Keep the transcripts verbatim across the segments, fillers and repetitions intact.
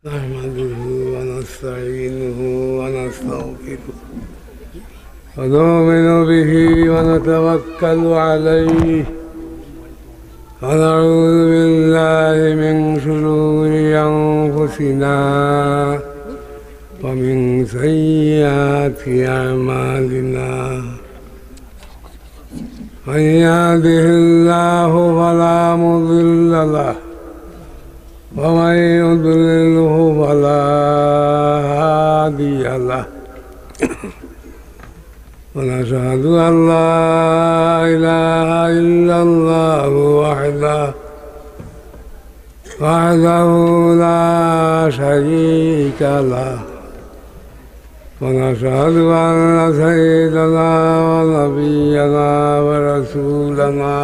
نحمده ونستعينه ونستغفره ونؤمن به ونتوكل عليه ونعوذ بالله من شرور أنفسنا ومن سيئات أعمالنا. من يهده الله فلا مضل له ومن يضلله فلا هادي له. ونشهد أن لا إله إلا الله وحده وحده لا شريك له. ونشهد أن سيدنا ونبينا ورسولنا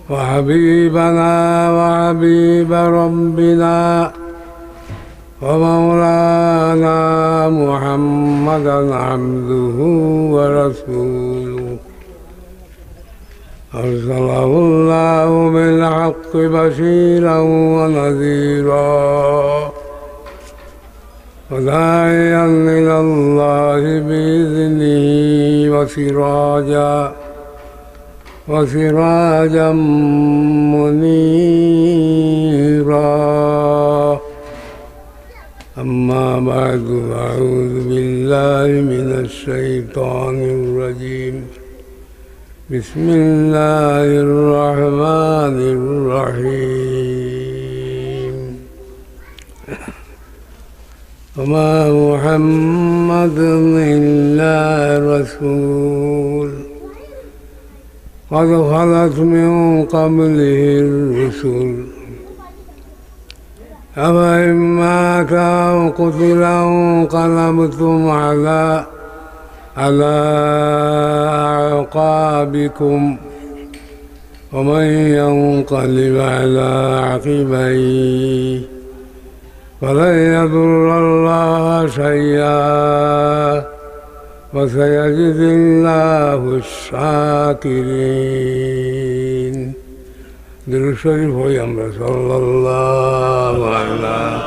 وحبيبنا وحبيب ربنا ومولانا محمدا عبده ورسوله. أرسله الله بالحق بشيرا ونذيرا وداعيا إلى الله بإذنه وسراجا وسراجا منيرا. أما بعد، أعوذ بالله من الشيطان الرجيم. بسم الله الرحمن الرحيم. وما محمد إلا رسول قد خلت من قبله الرسل. أفإن مات أو قتل انقلبتم على على أعقابكم ومن ينقلب على عقبيه فلن يضر الله شيئا وسيجزي الله الشاكرين. দুরূদ শরীফ পড়ি আমরা, সাল্লাল্লাহু আলা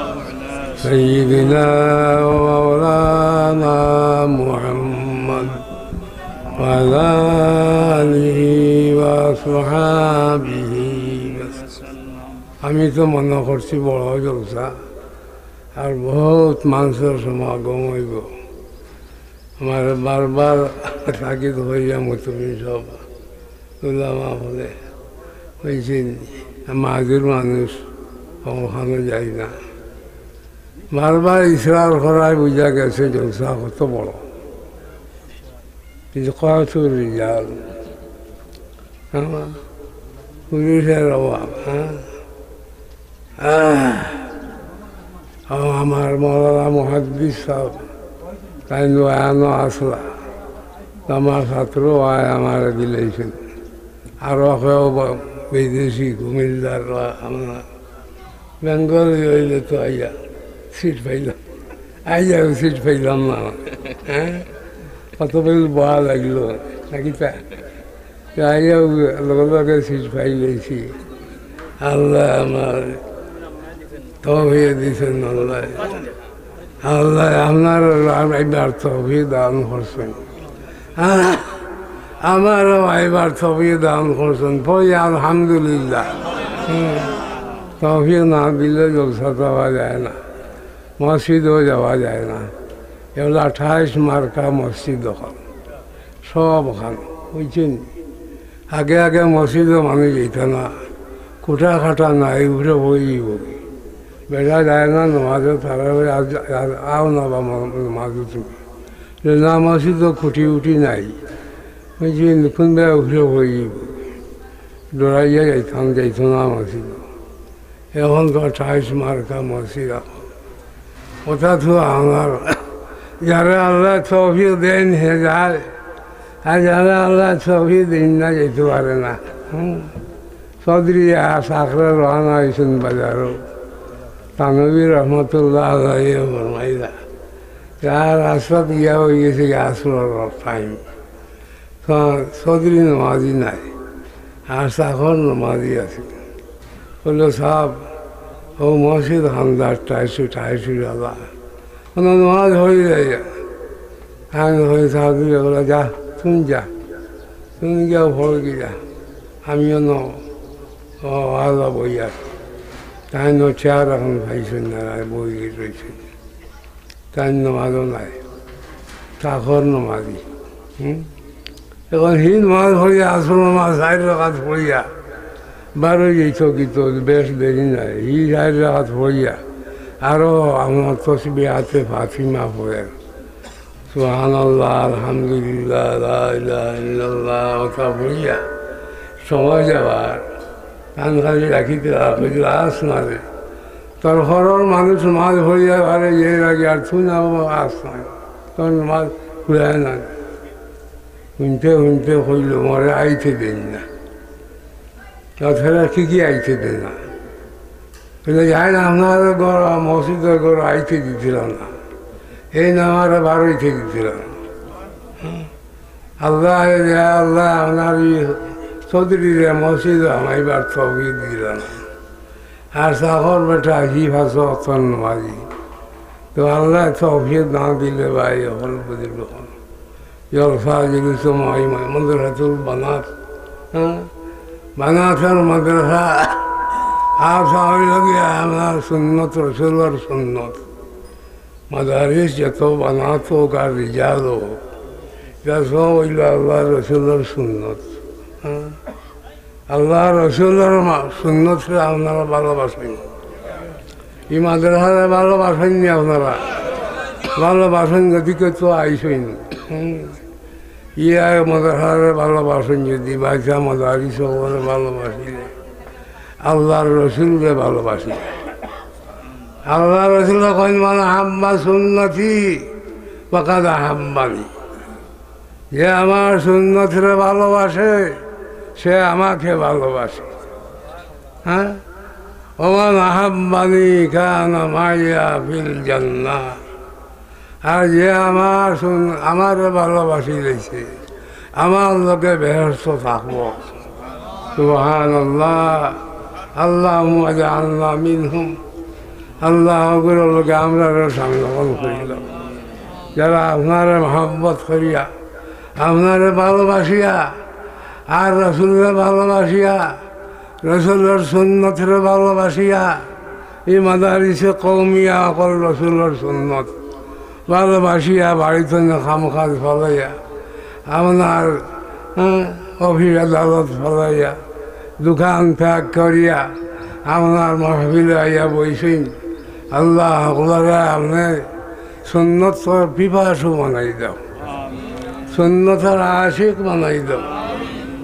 সাইয়্যিদিনা ওয়া মাওলানা মুহাম্মদ ওয়া আলা আলিহি ওয়া আসহাবিহি ওয়া সাল্লাম। আমি তো মনো করছি বড় জলসা, আর বউত মানষর সমাগম অইবো। আমারে বারবার তাকিদ করিয়া মুহতামিম সাব, উলামা অকলে কইছইন, আমি মাজির মানুষ, অখানো যাই না। বারবার ইশরার করায় বুঝা গেছে জলসা কত বড়। কিন্তু কত রিজাল, হ্যাঁ, পুলিশের অভাব, হ্যাঁ। আহ, ও আমার মৌলানা মুহাদ্দিস সাব, তাইন বয়ানো আছলা, আমার ছাত্র অয় আমারে দিলাইছইন। আরো কেউ বা-, বিদেশি কুমিল্লার বা আমরা বেঙ্গলি অইলে তো আইয়া সিট পাইলাম, আইয়া সিট পাইলাম না, হ্যাঁ, কত বেল বয়া লাগলো, নাকি তা? আইয়া লগে লগে সিট পাইলাইছি। আল্লায় আমার তৌফিক দিছইন, আল্লায়, আল্লায় আপনার আইবার তৌফিক দান করছইন। আহ, আমারও আইবার তৌফিক দান করছইন, পড়ি আলহামদুলিল্লাহ। হুম, তৌফিক না দিলে জলসাত যাওয়া যায় না, মসজিদও যাওয়া যায় না। এগুলা আঠাইশ মার্কা মসজিদ অখন, সব অখন, বুঝছইন? আগে আগে মসজিদও মানুষ যাইত না, খুটা খাটা নাই, উপরে বই বই। বেটা যায় না নমাজো, তারা বলে, "আজ, আজ আও না বা ম-, নমাজো তুমি।" যে না, মসজিদো খুটি উটি নাই। বুঝছইন, কোন বেলা উপরে বই বই। ডরাইয়া যাইতাম, যাইত না মসজিদো। অখন তো আঠাইশ মার্কা মসজিদ অখন। ওটা তো আমার, যারে আল্লায় তৌফিক দেইন হে যায়, আর যারে আল্লায় তৌফিক দেইন না যাইতে পারে না। হুম। চৌধুরী আ-, চাকরা রওয়ানা অইছইন বাজারো। থানভী রহমতুল্লাহ আলাইহি ফরমাইলা, যার রাস্তাত গিয়া অই গেছে গি আসরর টাইম। তো চৌধুরী নমাজি নাই, আর চাকর নমাজি আছিল। কইলো, "সাব, ও মসজিদ খান্দার টাইসু টাইসু জ্বালা। কোনো নমাজ হয়ে যায়। আমি হয়ে সাহায্য করে, "যা, তুমি যা, তুমি গিয়া ফল গিয়া, আমিও ন, ও আল্লাহ বইয়া।" তাই ন চেয়ার এখন পাইছেন না, আর বই রয়েছে, তাই নমাজও নাই, তাকর নমাজি। হুম? এখন হি নমাজ পড়িয়া, আসর নমাজ চাইর রাকাত পড়িয়া, বারো যেত কিন্তু বেশ দেরি নাই। হি চাইর রাকাত পড়িয়া, আরো আমার তসবি হাতে ফাতিমা পড়ের। সুবহানাল্লাহ, আলহামদুলিল্লাহ, লা ইলাহা ইল্লাল্লাহ, ওটা পড়িয়া, সময় যাবার, কান খালি রাখিতে রাখো, যদি আস না রে। তোর ঘরর মানুষ নমাজ পড়িয়া পারে, এর আগে আর তুই না বাবা, আস নাই। তোর নমাজ খুলায় না। হুনতে হুনতে কইল, "মরে আইতে দেন না।" তো ফেরা কি কি আইতে দেন না? বলে, "যাই না, আপনার ঘর, মসজিদের ঘর আইতে দিছিল না, এই না আমার বারোইতে দিছিল না।" আল্লাহ, ইয়া আল্লাহ, আপনার ওই চৌধুরীরে মসজিদ বানাইবার তৌফিক দিল না। আর চাকর বেটা হি পাঁচ ওয়াক্ত নমাজি। তো আল্লাহ তৌফিক না দিলে ভাই, এখন বুঝিল। জলসা জিনিস তো মাই মাই, মাদ্রাসাতুল বানাত, হ্যাঁ? বানাতের মাদ্রাসা, আর সবাই লগে আমরা সুন্নত, রসুলর সুন্নত। মাদারিস যত বানাত হোক আর রিজাল হোক, এটা সব হইল আল্লাহ রসুলর সুন্নত। হ্যাঁ? আল্লাহ রসুলর মা-, সুন্নতরে আপনারা ভালোবাসেন। এই মাদ্রাসারে ভালোবাসেন নি আপনারা? ভালোবাসেন যদি কেউ তো আইসইন। হুম। ইয়া মাদ্রাসারে ভালোবাসেন যদি, বাচ্চা মাদারিস সকলরে ভালোবাসিলে, আল্লাহর রসুলরে ভালোবাসিলে। আল্লাহর রসুল কইন, "মান আহাব্বা সুন্নতি ফাকাদ আহাব্বানি।" যে আমার সুন্নতরে ভালোবাসে, সে আমাকে ভালোবাসে। হ্যাঁ? "ওমান আহাব্বানি কানা মাইয়া ফিল জান্নাহ।" আর যে আমার সুন-, আমারে ভালোবাসি লইছে, আমার লগে বেহেশত থাকবো। সুবহানাল্লাহ। আল্লাহুম্মা জাআলনা মিনহুম। আল্লাহ, ওগুলোর লগে আমরারে সামিল করিল। যারা আপনারে মহব্বত করিয়া, আপনারে ভালোবাসিয়া, আর রসুলরে ভালোবাসিয়া, রসুলর সুন্নতরে ভালোবাসিয়া, এই মাদারিসে কওমিয়া অকল রসুলর সুন্নত ভালোবাসিয়া, বাড়িত না কাম কাজ ফালাইয়া, আপনার, হ্যাঁ, অফিস আদালত ফালাইয়া, দোকান ত্যাগ করিয়া, আপনার মাহফিলে আইয়া বইছইন। আল্লাহ, হকলরে আপনে সুন্নতর পিপাসু বানাই দাও, সুন্নতর আশিক বানাই দাও,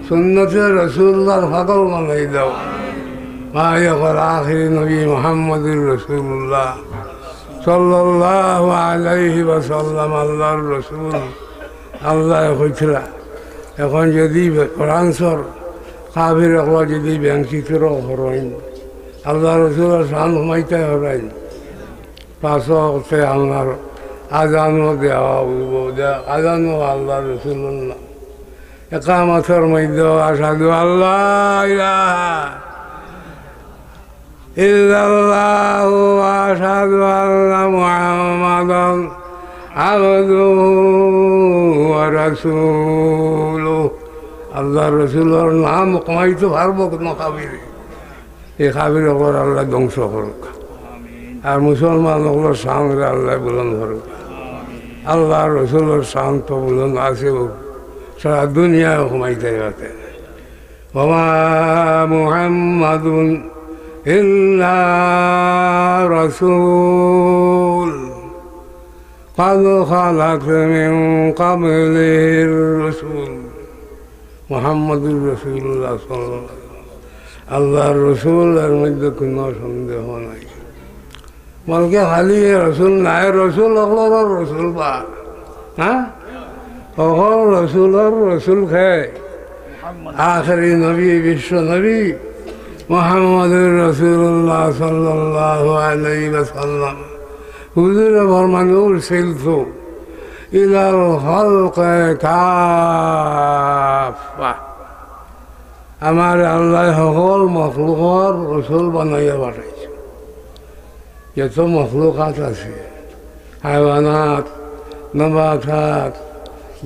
সুন্নতর রসুলুল্লাহর পাগল বানাই দাও। ভাই অকল, আখেরি নবী মুহাম্মদুর রাসূলুল্লাহ সাল্লাল্লাহু আলাইহি ওয়াসাল্লাম আল্লাহর রসুল। আল্লায় কইতরা, এখন যদি ফ্রান্সর কাফির অকল যদি ব্যাংচিত্র করইন, আল্লাহর রসুলর শান কমাইতা পারইন। পাঁচ ওয়াক্তে আপনার আজানও দেওয়া অইবো, দে-, আজানও আল্লাহর রসুলর নাম। একামতর মধ্যে আশহাদু আল্লা ইলাহা ইল্লাল্লাহু ওয়া আশহাদু আন্না মুহাম্মাদান আবদুহু ওয়া রাসূলুহু। আল্লাহর রসুলর নাম কমাইতো পারবো কুনু কাফিরে? এই কাফির অকলরে আল্লায় ধ্বংস করউক। আর মুসলমান অকলর শানরে আল্লায় বুলন্দ করউক। আল্লাহর রসুলর শান তো বুলন্দ আছে, সারা দুনিয়ায় কমাইতে পারে। ওয়া মা মুহাম্মাদুন ইল্লা রাসূল। قد خلت من قبله الرسل। মুহাম্মাদুর রাসূলুল্লাহ সাল্লাল্লাহু আলাইহি ওয়াসাল্লাম। আল্লাহর রসুল, এর মধ্যে কোনো সন্দেহ নাই। বলকে খালি এ রসুল নায়, রসুল অকলর রসুল বা, হ্যাঁ? অকল রসুলর রসুল কে? আখেরি নবী, বিশ্ব নবী মুহাম্মাদুর রাসূলুল্লাহ সাল্লাল্লাহু আলাইহি ওয়াসাল্লাম। হুজুরে ফরমান, "উরসিলতু ইলাল খালকি কাফফা।" আমারে আল্লায় হকল মখলুকর রসুল বানাইয়া পাঠাইছে। যত মখলুকাত আছে, হায়ওয়ানাত, নবাতাত,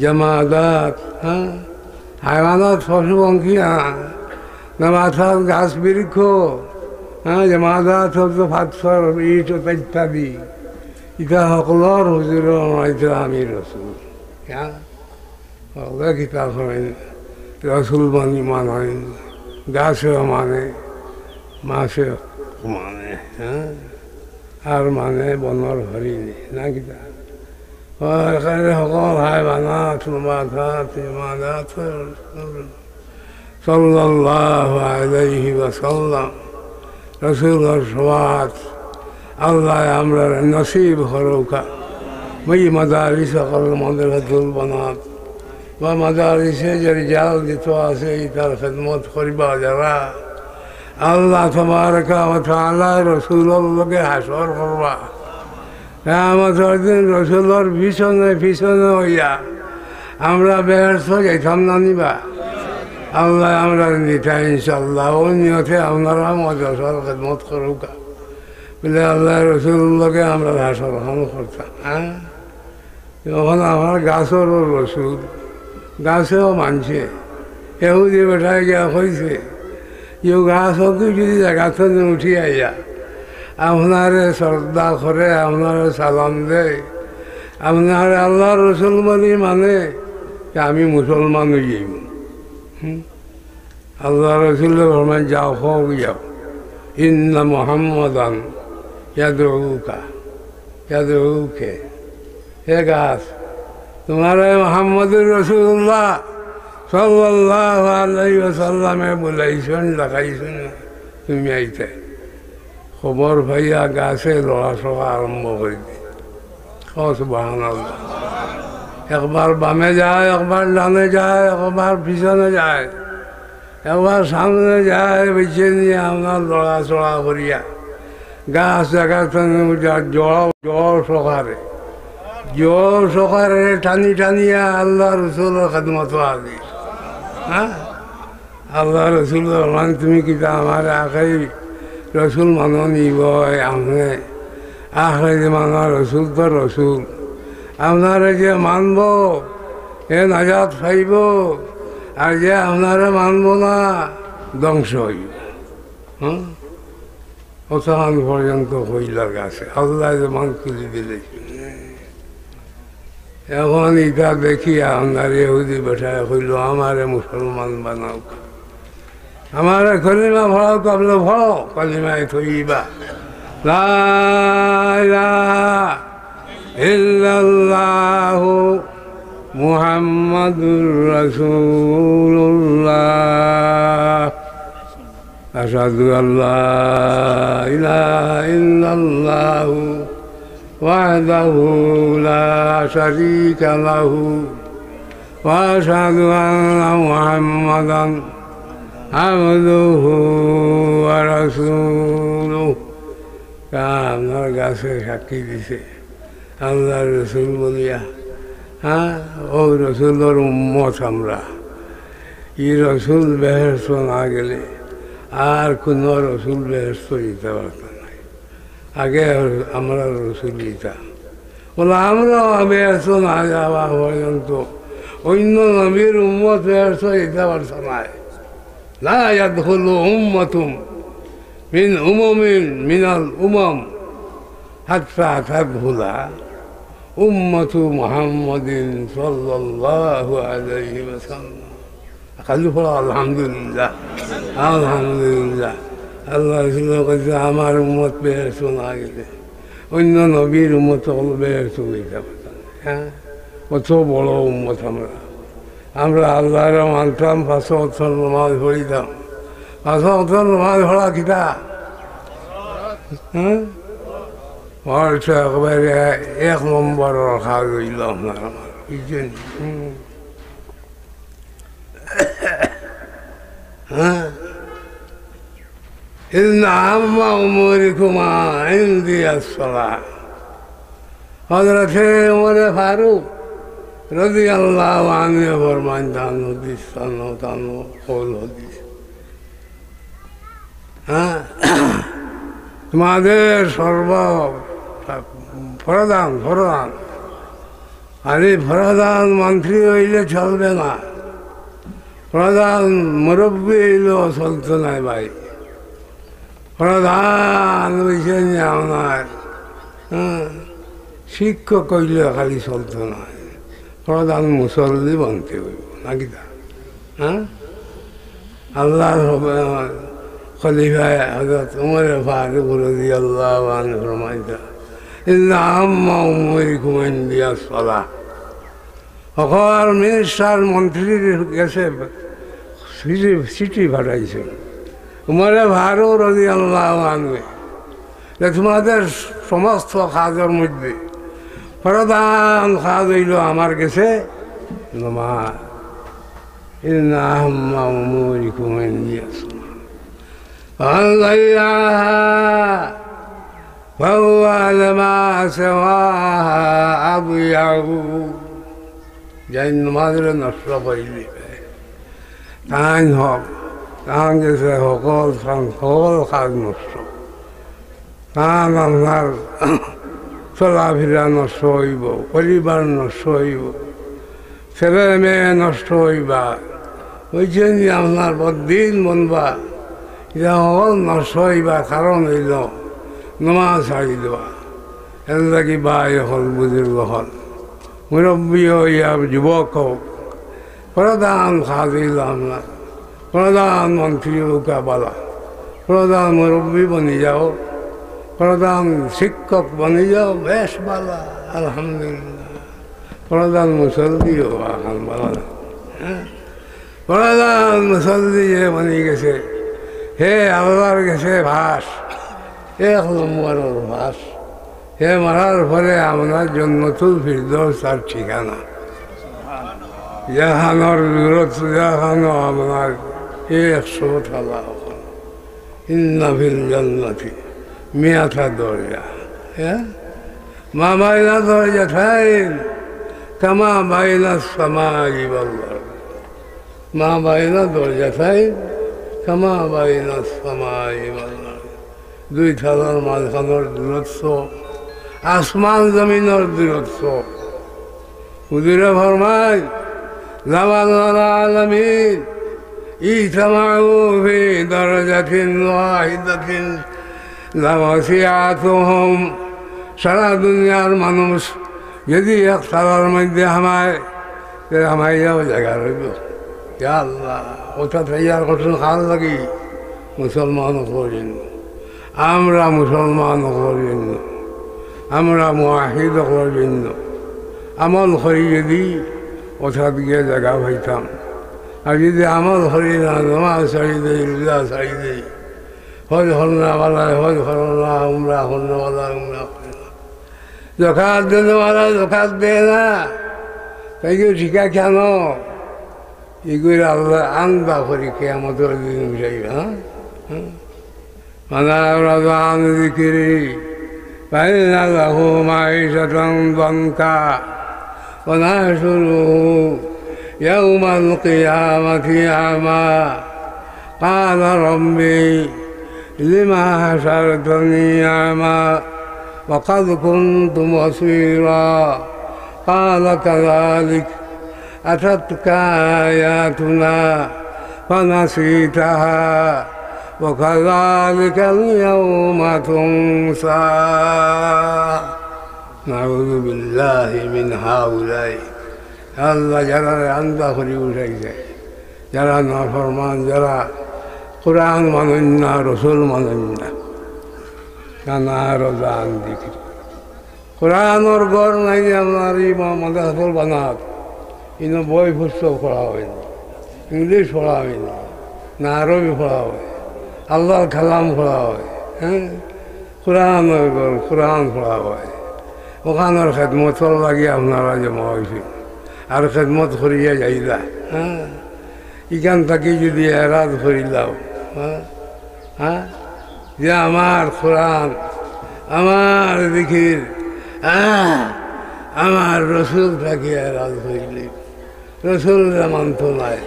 জামাদাত, হ্যাঁ, হায়ওয়ানাত পশু পঙ্খী, হ্যাঁ, নবাতাত গাছ বৃক্ষ, হ্যাঁ, জামাদাত হয়তো পাথর, ইট ইত্যাদি। ইতা হকলর হুজুরে বানাইছে আমি রসুল। হ্যাঁ? আল্লাহ কিতাব পড়েন, রসুল মানি মানেন, গাছেও মানে, মাছেও মানে, হ্যাঁ? আর মানে বনর হরিণে, না কিতা? ও, এখানে হকল হায়ওয়ানাত, নবাতাত, জামাদাত, সাল্লাল্লাহু আলাইহি ওয়াসাল্লাম। রসুলর সওয়াত আল্লাহ আমরারে নসিব করুকা। এই মাদারিস হকল মাদ্রাসাতুল বানাত বা মাদারিসে যে রিজাল যত আছে, ইতার খেদমত করিবা যারা, আল্লাহ তাবারাকা ওয়া তাআলা রসুলর লগে হাশর করবা। কিয়ামতর দিন রসুলর পিছনে পিছনে অইয়া আমরা বেহেশতো যাইতাম না নি বা? আল্লাহ আমরারে নিতা ইনশাআল্লাহ। অউ নিয়তে আপনারা মাদ্রাসার খেদমত করুকা। বলে আল্লাহ রসুলর লগে আমরা হাশর খান করতাম, হ্যাঁ? অখন আমার গাছরও রসুল, গাছেও মানছে। এহুদি বেটায় গিয়া কইছে, "ইউ গাছ অগু যদি জাগাত থনে উঠি আইয়া আপনারে শ্রদ্ধা করে, আপনারে সালাম দেয়, আপনারে আল্লাহর রসুল বলি মানে, তে আমি মুসলমান অই যাইমু।" হুম? আল্লাহর রসুল ফরমাইন, "যাও, হউক যাও, ইন্না মুহাম্মাদান ইয়াদউকা, ইয়াদউকে।" হে গাছ, তুমারে মুহাম্মদুর রাসূলুল্লাহ সাল্লাল্লাহু আলাইহি ওয়াসাল্লামে বুলাইছইন, ডাকাইছইন, তুমি আইতে। খবর পাইয়া গাছে লড়াচড়া আরম্ভ করি দেয়। ও সুবহানাল্লাহ। একবার বামে যায়, একবার ডানে যায়, একবার পিছনে যায়, একবার সামনে যায়, পিছে নিয়া আপনার লড়াচড়া করিয়া গাছ জাগাত থনে উঠা জোর, জোর সহকারে, জোর সহকারে টানি টানিয়া আল্লাহ রসুলর খেদমতো হাজির। হ্যাঁ? আল্লাহ রসুল ফরমান, "তুমি কিতা আমার আখেরি রসুল মানো নি বা আপনে? আখেরি জামানার রসুল তো রসুল। আপনারে যে মানবো, হে নাজাত পাইবো, আর যে আপনারে মানবো না, ধ্বংস অইবো।" হুম? অতখান পর্যন্ত কইলা গাছে, আল্লাহ যে মান তুলি দিলে। এখন ইটা দেখিয়া আপনার ইহুদি বেটায় কইলো, "আমারে মুসলমান বানাউক, আমারে কলিমা পড়াউক।" আপনে পড়ো কলিমায়ে তৈয়বা, লা ইলাহা ইল্লাল্লাহু মুহাম্মাদুর রাসূলুল্লাহ। أشهد أن لا إله إلا الله وحده لا شريك له وأشهد أن محمدا عبده ورسوله. কাম আমার গাছে সাক্ষী দিছে। আল্লাহর রসুল বলিয়া, হ্যাঁ, অউ রসুলর উম্মত আমরা। ই রসুল বেহেশতো না গেলে আর কুনু রসুল বেহেশতো যাইতা পারতা নায়। আগে আমরা রসুল যাইতা। বলে, আমরাও বেহেশতো না যাওয়া পর্যন্ত অইন্য নবীর উম্মত বেহেশতো যাইতা পারতা নায়। لا يدخل أمة من أمم من الأمم حتى تدخل أمة محمد صلى الله عليه وسلم. খালি পড়ো আলহামদুলিল্লাহ, আলহামদুলিল্লাহ। আল্লাহ রসুল কইছে, "আমার উম্মত বেহেশতো না গেলে অইন্য নবীর উম্মত অকল বেহেশতো যাইতা পারতা নায়।" হ্যাঁ, অত বড় উম্মত আমরা। আমরা আল্লাহরে মানতাম, পাঁচ ওয়াক্ত নামাজ পড়িতাম। পাঁচ ওয়াক্ত নামাজ পড়া কিতা? হ্যাঁ? অইতো একবারে এক নম্বরর কাজ অইলো আপনার আমার, বুঝছইন? হুম। হ্যাঁ? إن أهم أموركما عندي الصلاة. হযরতে উমরে ফারুক রাদিয়াল্লাহু আনহু ফরমাইন, তান হাদিস, তান, তান কওল হাদিস। হ্যাঁ? তোমাদের সর্ব প্রধান, প্রধান। আরে প্রধান মন্ত্রী অইলে চলবে না, প্রধান মুরব্বি অইলেও চলতো নায় ভাই। প্রধান অইছে নি আপনার, হ্যাঁ, শিক্ষক অইলে খালি চলতো নায়, প্রধান মুসল্লি বনতে অইবো, নাকি তা? হ্যাঁ? আল্লাহর খলিফা হযরত উমরে ফারুক রাদিয়াল্লাহু আনহু ফরমাইতা, "ইন্না আহাম্মা উমুরিকুম ইনদিয়াস সালাহ।" হকল মিনিস্টার মন্ত্রীর গেছে চিঠি, চিঠি পাঠাইছে উমরে ফারুক রাদিয়াল্লাহু আনহু যে তোমাদের সমস্ত কাজের মধ্যে প্রধান কাজ অইলো আমার গেছে নমাজ। ইন্না আহাম্মা উমুরিকুম ইনদিয়াস সালাহ। ফামান দাইয়াহা ফাহুয়া লিমা সিওয়াহা আদিয়াউ। যেইন নমাজরে নষ্ট করি দিবে, তাইন হক, তান গেছে হকল, তান হকল কাজ নষ্ট। তান আপনার চলাফিরা নষ্ট অইবো, পরিবার নষ্ট অইবো, ছেলে মেয়ে নষ্ট অইবা, বুঝছইন নি? আপনার বদিন বনবা, ইতা হকল নষ্ট অইবার কারণ অইলো নমাজ ছাড়ি দেওয়া। এর লাগি ভাই অকল, বুজুর্গ অকল, মুরব্বি অউক আর যুবক অউক, প্রধান কাজ অইলো আপনার, প্রধানমন্ত্রী অউক্কা বালা, প্রধান মুরব্বি বনি যাও, প্রধান শিক্ষক বনি যাও, বেশ বালা, আলহামদুলিল্লাহ। প্রধান মুসল্লি অওয়া খান বালা না, হ্যাঁ? প্রধান মুসল্লি যে বনি গেছে, হে আল্লাহর গেছে ফাঁস, এক নম্বরর ফাঁস। হে মরার পরে আপনার জন্নতুল ফিরদৌস তার ঠিকানা। যেখানোর দূরত্ব, যেখানো আপনার একশো তলা। ইন্না ফিল জান্নাতি মিয়াতা দরজা। হ্যাঁ? মা বাইনা দরজাতাইন কামা বাইনাস সামাই ওয়াল আরদ। মা বাইনা দরজাতাইন কামা বাইনাস সামাই ওয়াল আরদ। দুই তলার মাঝখানোর দূরত্ব আসমান জমিনর দূরত্ব। হুজুরে ফরমাইন, লাউ আন্নাল আলামিন ইজতামাউ ফি দারাজাতিন ওয়াহিদাতিন লাওয়াসিআতুহুম। সারা দুনিয়ার মানুষ যদি এক তলার মধ্যে হামায়, তে হামাইয়াও জাগা রইবো। ইয়া আল্লাহ, অটা তৈয়ার করছইন কার লাগি? মুসলমান অকলর জন্য। আমরা মুসলমান অকলর জন্য, আমরা মুওয়াহিদ অকলর জন্য। আমল করি যদি অটাত গিয়া জাগা পাইতাম, আর যদি আমল করি না, নমাজ ছাড়ি দেই, রোজা ছাড়ি দেই, হজ করনেওয়ালায় হজ করে না, উমরা করনেওয়ালায় উমরা করে না, জকাত দেনেওয়ালায় জকাত দেয় না, তাইলে ঠিকা কেনে? ইগুরে আল্লায় আন্দা করি কিয়ামতর দিন বুঝাইবা, হ্যাঁ? হ্যাঁ? من أعرض عن ذكري فإن له معيشة ضنكا ونحشره يوم القيامة أعمى قال رب لم حشرتني أعمى وقد كنت بصيرا قال كذلك أتتك آياتنا فنسيتها وكذلك اليوم تنسى. نعوذ بالله من هؤلاء. আল্লাহ যারারে আন্দা করি উঠাইছে, যারা নাফরমান, যারা কোরআন মানইন না, রসুল মানইন না, কানা রোজা আন দিকে কোরআনর ঘর নাই যে আপনার এই মা-, মাদ্রাসার বানাত। ইনো বই পুস্তক পড়া অয় না, ইংলিশ পড়া অয় না, না আরবি পড়া অয়, আল্লাহর কালাম পড়া অয়, হ্যাঁ, কোরআনর ঘর, কোরআন পড়া অয়। অখানর খেদমতর লাগি আপনারা জমা অইছইন, আর খেদমত করিয়া যাইরা, হ্যাঁ। ইখান থাকি যদি এরাজ করিলাও, হ্যাঁ, হ্যাঁ, যে আমার কোরআন, আমার জিকির, হ্যাঁ, আমার রসুল থাকি এরাজ করিলে, রসুলরে মানতো নায়,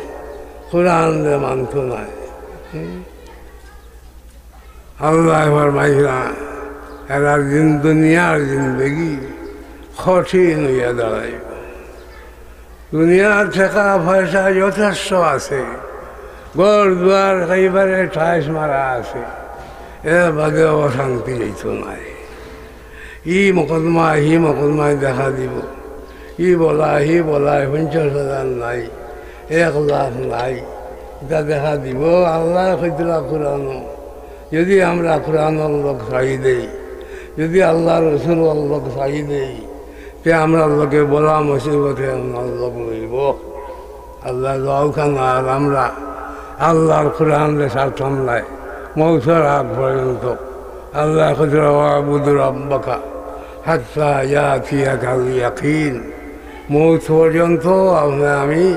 কোরআনরে মানতো নায়। হুম? আল্লায় ফরমাইছইন, এরার জিন-, দুনিয়ার জিন্দেগি কঠিন অইয়া দাঁড়াইবো। দুনিয়ার টেকা পয়সা যথেষ্ট আছে, ঘর দুয়ার একেবারে টাইলস মারা আছে, এর বাদে অশান্তি যাইতো নায়। ই মকদ্দমা, হি মকদ্দমায় দেখা দিবো, ই বলা, হি বলা, পঞ্চাশ হাজার নাই, এক লাখ নাই, ইতা দেখা দিবো। আল্লায় কইতরা কুরআনো, যুদি আমরা কুরআনর লগ ছাড়ি দেই, যুদি আল্লার রসুলর লগ ছাড়ি দেই, তে আমরার লগে বলা মুসিবতে আমরার লগ লইবো। আল্লায় লওকা না, আর আমরা আল্লার কুরআনরে ছাড়তাম নায় মউতর আগ পর্যন্ত। আল্লায় কইতরা, "ওয়াবুদ রাব্বাকা হাত্তা ইয়াতিয়াকাল ইয়াকিন।" মউত পর্যন্ত আপনে আমি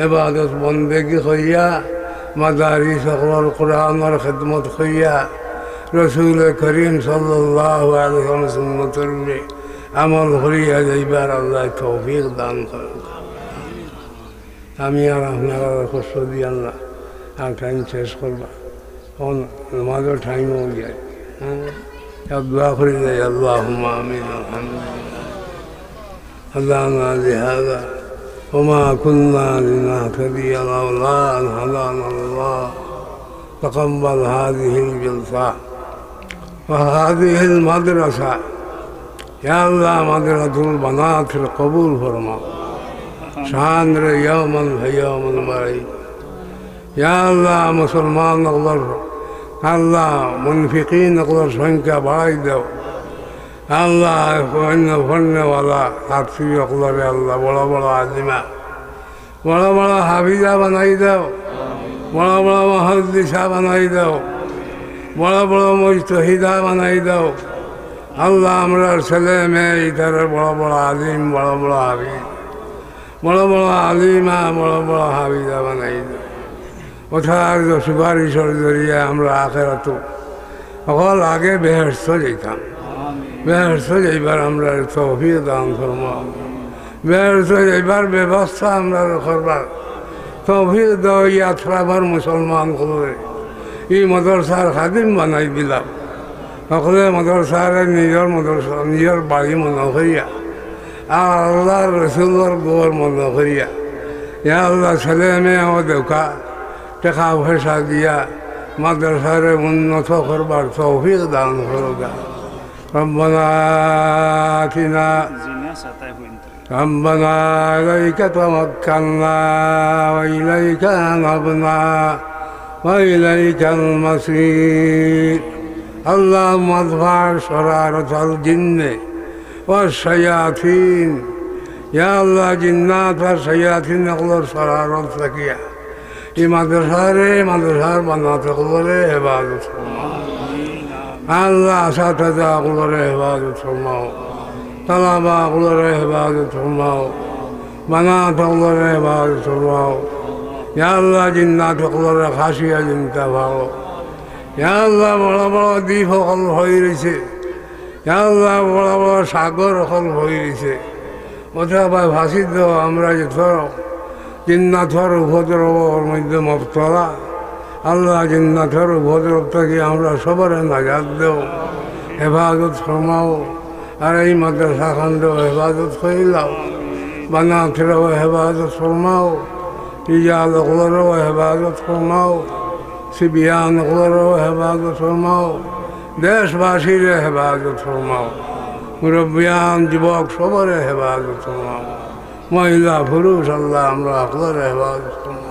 ইবাদত বন্দেগি করিয়া, মাদারিস অকলর কুরআনর খেদমত করিয়া, রসুল করিম সাল্লাল্লাহু আলাইহি ওয়াসাল্লামর সুন্নতর উপরে আমল করিয়া যাইবার আল্লায় তৌফিক দান করউক। আমি আর আপনারারে কষ্ট দিয়ার না, আর টাইম শেষ করবা। অখন নামাজর টাইম অইযায়। হ্যাঁ? এক দোয়া করি যাই, আল্লাহুম্মা আমিন, আলহামদুলিল্লাহ। هدانا لهذا وما كنا لنهتدي لولا أن هدانا الله. تقبل هذه الجلسة وهذه المدرسة. ইয়া আল্লাহ, মাদ্রাসাতুল বানাতরে কবুল ফরমাও। শানরে ইয়াওমান ফায়াওমান বাড়াই। ইয়া আল্লাহ, মুসলমান অকলর, আল্লাহ, মুনফিকিন অকলর সংখ্যা বাড়াই দেও। আল্লাহ, অন্য ফন্নেওয়ালা ছাত্রী অকলরে আল্লাহ, বড় বড় আলিমা, বড় বড় হাফিজা বানাই দেও, বড় বড় মুহাদ্দিসা বানাই দেও, বড় বড় মুজতাহিদা বানাই দেও। আল্লাহ, আমরার ছেলে মেয়ে ইতারে বড় বড় আলিম, বড় বড় হাফিজ, বড় বড় আলিমা, বড় বড় হাফিজা বানাই দেও। অতার সুপারিশর জরিয়া আমরা আখেরাতো হকল আগে বেহেশতো যাইতাম। বেহেশতো যাইবার আমরারে তৌফিক দান ফরমাও। বেহেশতো যাইবার ব্যবস্থা আমরারে করবার তৌফিক দেও। ই আতরাফর মুসলমান অকলরে ই মাদ্রাসার খাদিম বানাই দিলাও। হকলে মাদ্রাসারে নিজর মাদ্রাসা, নিজর বাড়ি মনো করিয়া, আর আল্লাহর রসুলর ঘর মনো করিয়া, ইয়া আল্লাহ, ছেলে মেয়েও দেউক্কা, টেকা পয়সা দিয়া মাদ্রাসারে উন্নত করবার তৌফিক দান করউক্কা। ربنا آتنا ربنا إليك توكلنا وإليك أنبنا وإليك المصير. اللهم ادفع شرارة الجن والشياطين. ইয়া আল্লাহ, জিন্নাত আর শায়াতিন অকলর শরারত থাকিয়া ই মাদ্রাসারে, মাদ্রাসার বানাত অকলরে হেফাজত ফরমাও। আল্লাহ, আসাতেজা অকলরে হেফাজত ফরমাও, তালাবা অকলরে হেফাজত ফরমাও, বানাত অকলরে হেফাজত ফরমাও। ইয়া আল্লাহ, জিন্নাত অকলরে খাসিয়া জিন্দা পাও। ইয়া আল্লাহ, বড় বড় দ্বীপ অকল হই রইছে। ইয়া আল্লাহ, বড় বড় সাগর অকল হই রইছে। অতএব ফাঁসি দেও, আমরা যত জিন্নাতর উপদ্রবর মধ্যে মুবতলা। আল্লাহ, জিন্নাতর উপদ্রব থাকি আমরা সবরে নাজাত দেও, হেফাজত ফরমাও। আর এই মাদ্রাসা খানরেও হেফাজত করিলাও, বানাতরেও হেফাজত ফরমাও, রিজাল অকলরেও হেফাজত ফরমাও, সিবিয়ান অকলরেও হেফাজত ফরমাও, দেশবাসীরে হেফাজত ফরমাও, মুরব্বিয়ান যুবক সবরে হেফাজত ফরমাও। মহিলা, পুরুষ, আল্লাহ, আমরা হকলরে হেফাজত ফরমাও।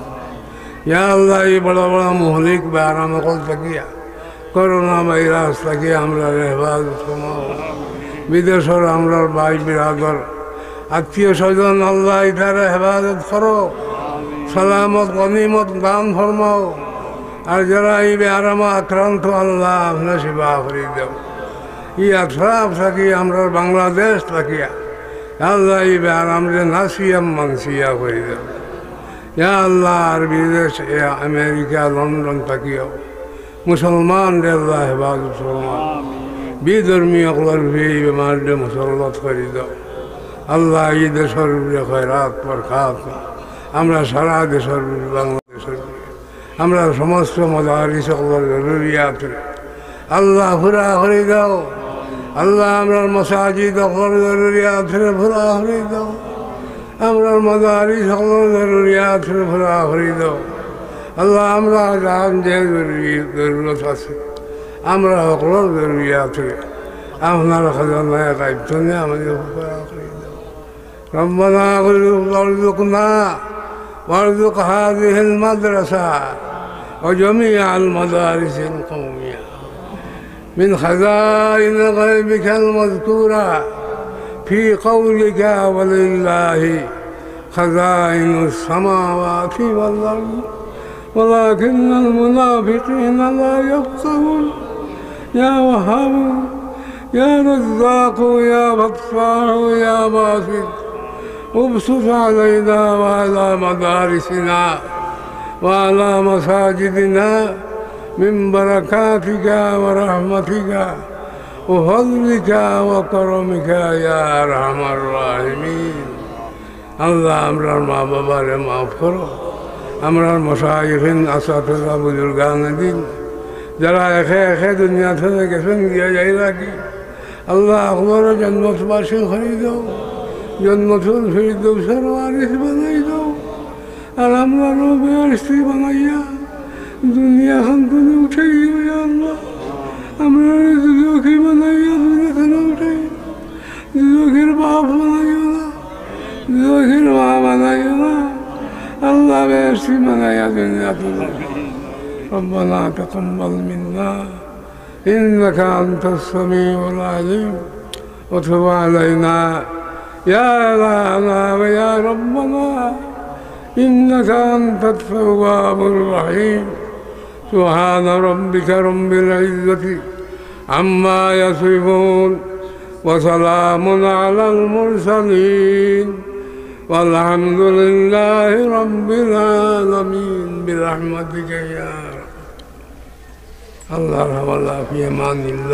ইয়া আল্লাহ, ই বড় বড় মুহলিক বেয়ারাম অকল থাকিয়া, করোনা ভাইরাস থাকিয়া আমরারে হেফাজত ফরমাও। বিদেশর আমরার ভাই বিরাদর, আত্মীয় স্বজন, আল্লাহ, ইতারে হেফাজত করো, সালামত গনিমত দান ফরমাও। আর যারা ই বেয়ারামো আক্রান্ত, আল্লাহ, আপনে শিফা করি দেও। ই আতরাফ থাকি, আমরার বাংলাদেশ থাকিয়া, আল্লাহ, ই বেয়ারামরে নাসিয়া মানসিয়া করি দেও। ইয়া আল্লাহ, আর বিদেশ, এ আমেরিকা, লন্ডন থাকিয়াও মুসলমানরে আল্লাহ হেফাজত ফরমাও। বিধর্মী অকলর উপরে ই বেমাররে মুসল্লত করি দেও। আল্লাহ, ই দেশর উপরে খয়রাত বরকাত, আমরা সারা দেশর উপরে, বাংলাদেশর উপরে, আমরা সমস্ত মাদারিস অকলর জরুরিয়াত আল্লাহ পুরা করি দাও। আল্লাহ আমরার মসাজিদ অকলর জরুরিয়াতরে পুরা করি দাও। আমরার মাদারিস অকলর জরুরিয়াতরে পুরা করি দাও। আল্লাহ আমরার যান যে জরুরি-, জরুরত আছে, আমরার অকলর জরুরিয়াতরে আপনার খাজানায়ে গায়ব থনে আমাদের পুরা করি দাও। ربنا ارزقنا وارزق هذه المدرسة وجميع المدارس القومية من خزائن غيبك المذكورة في قولك: ولله خزائن السماوات والأرض ولكن المنافقين لا يفقهون. يا وهاب، يا رزاق، يا فتاح، يا باسط، ابسط علينا وعلى مدارسنا وعلى مساجدنا من بركاتك ورحمتك وفضلك وكرمك يا أرحم الراحمين. আল্লাহ, আমরার মা বাবারে মাফ করো, আমরার মশাইখিন, আসাতিজা, বুজুর্গানে দিন, যারা একে একে দুনিয়া থনে গেছইন, গিয়া যাইরা গি, আল্লাহ, অকলরে জন্নতবাসী করি দাও, জন্নতুল ফিরদৌসর ওয়ারিস বানাই দাও, আর আমরারে বেহেশতি বানাইয়া দুনিয়া খান থনে উঠাই দিও, ইয়া আল্লাহ। আমরারে দুজখি বানাইয়া দুনিয়া থনে উঠাই, দুজখির বাপ বানাইও না, দুজখির মা বানাইও না। আল্লাহ, বেহেশতি বানাইয়া দুনিয়া থনে। ربنا تقبل منا إنك أنت السميع العليم وتب علينا يا إلهنا ويا ربنا إنك أنت التواب الرحيم. سبحان ربك رب العزة عما يصفون وسلام على المرسلين والحمد لله رب العالمين برحمتك يا رب. আল্লাহর হাওয়ালা, ফি আমানিল্লাহ।